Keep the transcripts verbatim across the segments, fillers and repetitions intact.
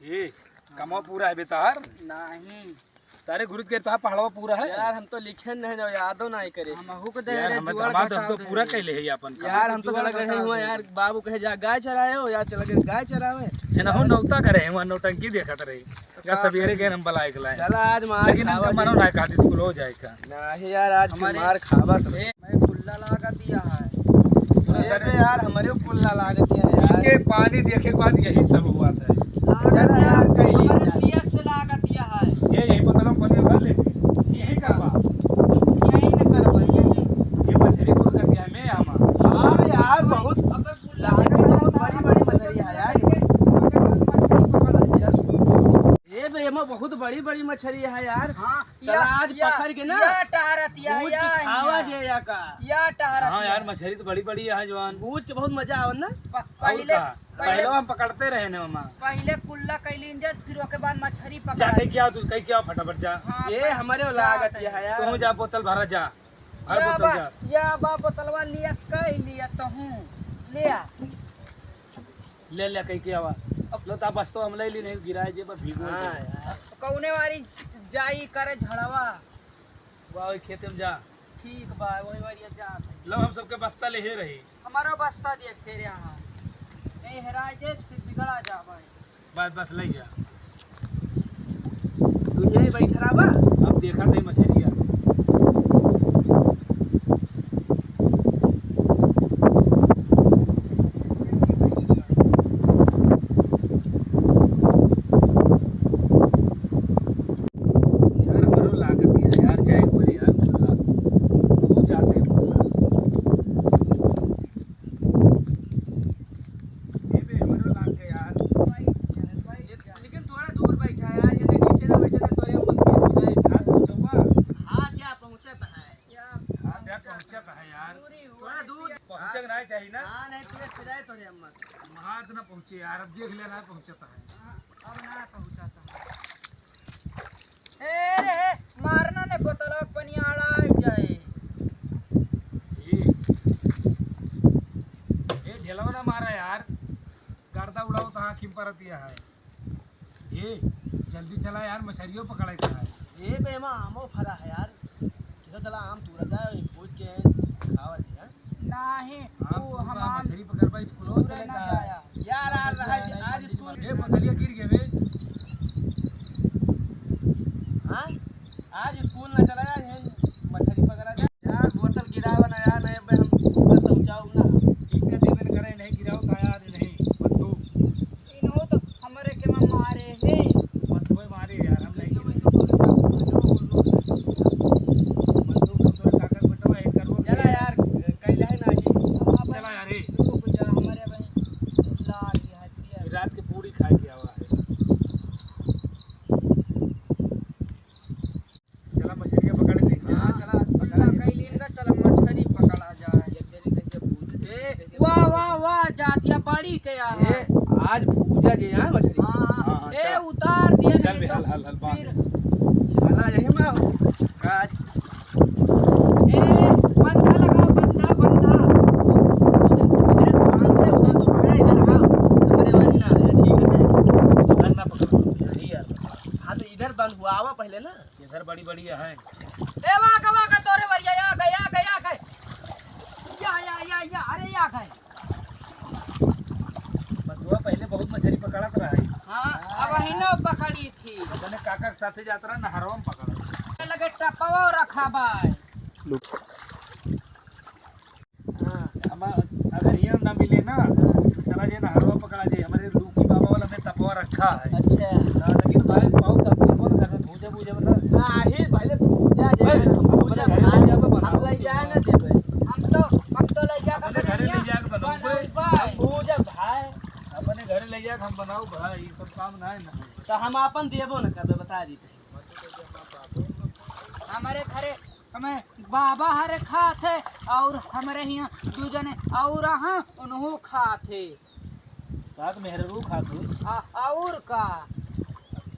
ए, कमवा पूरा है बे तोहार? नहीं। सारे गुरुत के तोहार पहाड़वा पूरा है? यार, हम तो लिखे नहीं, जो यादो नहीं करे। हमहू के दे यार, रे, हमें जुआड़ दामाद घटाओ अब तो दे पूरा रे। कैले है अपन काम। यार, हम तो जुआड़ चला गए घटाओ हुआ दे यार, रे। बाबू कहे, "जा गाय चराए हो," यार, चला गए गाय चरावे। ये ना हो, नौता करे हैं, वहाँ नौटंकी देखत रही। का सबेरे गए हम बलाए के लाए। चला, आज मार लेकिन खावा इनका मनो दे। ना, कहा स्कूल हो जाए का। नहीं यार, आज हमारे मार खावा तो। ए, मैं कुल्ला लागत यह है। ए बे यार, हमरे कुल्ला लागत यह है यार। के पानी देखे के बाद यही सब हुआ था। लागत चला यार, यार, कहीं हमारे यार। पियस से लागत यह है। ये यही बोतल में पानी भर ले। यही करवा। यही न करवा, यही। ये मछली को करके हमें हम। हाँ यार, बहुत अब लागत है, बहुत बड़ी, बड़ी मछली है यार। ए बे, एमा बहुत बड़ी, बड़ी मछली है यार। हाँ, चला, या, आज या, पकड़ के ना, या टहरत या, भूज के या, खावा या। जे या का। या टहरत हाँ या। यार, मछली तो बड़ी, बड़ी है जवान। भूज के बहुत मजा आवे ना। प-, और पहले, का? पहले पहले हम पकड़ते रहे ने मामा। पहले कुल्ला कैलीन जे, फिर ओके बाद मछली जा, पकड़ा कहीं ली। क्या तू, कहीं क्या फटाफट जा। हाँ, ये पर हमारे जा लागत तनी। ये है यार। तू जा, बोतल भरा जा। हर या बोतल बा, जा। या बा बोतलवा लिया, कई लिया तहूँ। ले आ। ले, ले, कहीं के आवा। लो, ता बस तो हम ले ली नहीं, गिराए जे पर भीगो हाँ जे। यार। कौने वाली जाई करे झड़वा? वाह, वही खेते में जा। ठीक बा, वही वाली जा। लो, हम सबके बस्ता ले ही रही। हमारो बस्ता दिए फेरे यहाँ। नहीं हेराए जे, फिर बिगड़ा जाबे। बस, बस, ले जा। तू यही बैठ रहा बा। अब देखा थे मछलिया। यार, हमरो लागत है यार, जाए पर यार, मुल्ला। तू जाते मुल्ला। ए बे, हमरो लाग गया यार। लेकिन थोड़ा दूर बैठा यार, ये नीचे ना बैठे ना, तो ये मत बैठ जाए। हाथ पहुँचो बा। हाथ क्या पहुँचत है? हाथ क्या पहुँचत है यार? थोड़ा दूर। पहुँचे के ना चाहिए ना? हाँ, नहीं, तुझे फिराए तो रे अम्मा। हाथ ना पहुँचे यार, अब देख ले ना पहुँचत है। हाँ, अब ना पहुँचत है। ए रे, ए, मारना ने बोतलवा के पनियाड़ा आ जाए। ए, ए, ढेलवा ना मारा यार, गर्दा उड़ाओ तो आँखी में परतिया है। ए, जल्दी चला यार, मछरियो पकड़े का है। ए, बे, एमा आमो फरा है यार, किधर चला आम तूरा जाए, पूछ के खावा जी, हाँ? नाही, हाँ, वो तू कहाँ हमार मछली पकड़बा, स्कूल हो पूरा चले ना का? जाया। यार, आज, आज, आज स्कूल ए, बोतलिया गिर गए बे। हाँ? आज स्कूल ना चला यार, यहीं मछली पकड़ा जाए। यार, बोतल गिरावा ना यार, नहीं बे हम पूरा शौचाऊ ना। इनका देवे न करे, नहीं गिराओ, खाया आज नहीं, मत दो। इन्हों तो हमरे के में मारे हे। मत कोई मारे यार, हम नहीं। मत दो, हम तोरे काका के बेटवा, एक करोड़ चला यार, कैला है ना जी। चला यार, हे। रुक जा, हमारे भाई लाल ये है, ये। रात के पूरी खाए के आवा है। चला मछरिया पकड़ ले। हाँ, चला, आज पकड़ा जाए। कैलीन का, चला मछरी पकड़ा जाए। ए, वाह, वाह, वाह, जातिया बड़ी के यार। ए, आज भूजा जे यहाँ मछरी। हाँ, हाँ। हाँ, हाँ, ए, चला। उतार दिए चल नहीं बे, तो हल, हल, हल, बांध फिर दे। हला यही में हो। आज। ए, बंधा लगाओ, बंधा, बंधा। इधर से बांध दे, उधर तो पकड़ा, इधर हाँ। हमारे वाली ना आया, ठीक है? उधर ना पकड़ो। यही यार। हाँ, तो इधर बंद हुआ, आवा पहले ना। इधर बड़ी बड़ी है। ए, वाह, वाह, वाह, तोरे वरिया, या गए, या गए, या गए। या, या, या, या, अरे, या गए। बटुआ पहले बहुत मछली पकड़त रहा है। हाँ, अब ही न पकड़ी थी। अपने काका के साथे जात रहा, नहरवा में पकड़ा। लगे टपवा रखा बा। हाँ। हम अगर हियाँ ना मिले ना, तो चला जाए ना, हरवा पकड़ा जाए। हमारे लूकी बाबा वाला में तपवा रखा है। अच्छा। हाँ, लेकिन भाई, पाऊ तपवा कौन करना? भूजा, भूजा बना। नाही, पहले भूजा जे, पहले हम भूजा अपने घरे भाई, ले जाके हम बनाओ। ले जाए ना देबे। हम तो, हम तो ले जाके अपने घरे ले बनाएंगे। जाके बनाओ। बनाओ भाई। हम भूजा भाई। अपने घरे ले जाके हम बनाओ भाई, ये सब काम ना है ना। तो हम आपन देबो ना करबे, बता दी। हमारे घरे हमें बाबा हरे खात है और हमरे हियाँ दू जने और हैं, उनहू खात है। साथ मेहररू खात हो। आ, और का?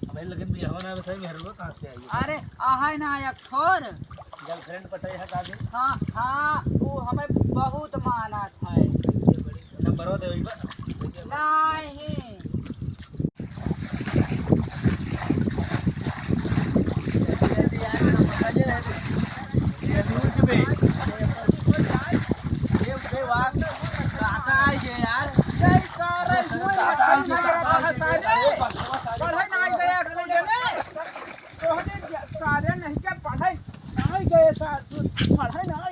अबे लेकिन बियाह ना बताई, मेहररू कहाँ से आई है? अरे, आहे ना एक ठोर। Girlfriend पटाई है का दे? हाँ, हाँ, वो हमें बहुत मानत है। नंबरवा दे वही पर। नहीं। काका आई गए यार। नहीं सारे, हुए पढ़ाई नहीं करता है सारे। पढ़ाई नहीं गया कोई जने। तोहरे सारे नहीं के पढ़ाई नहीं गए सारे। पढ़ाई नहीं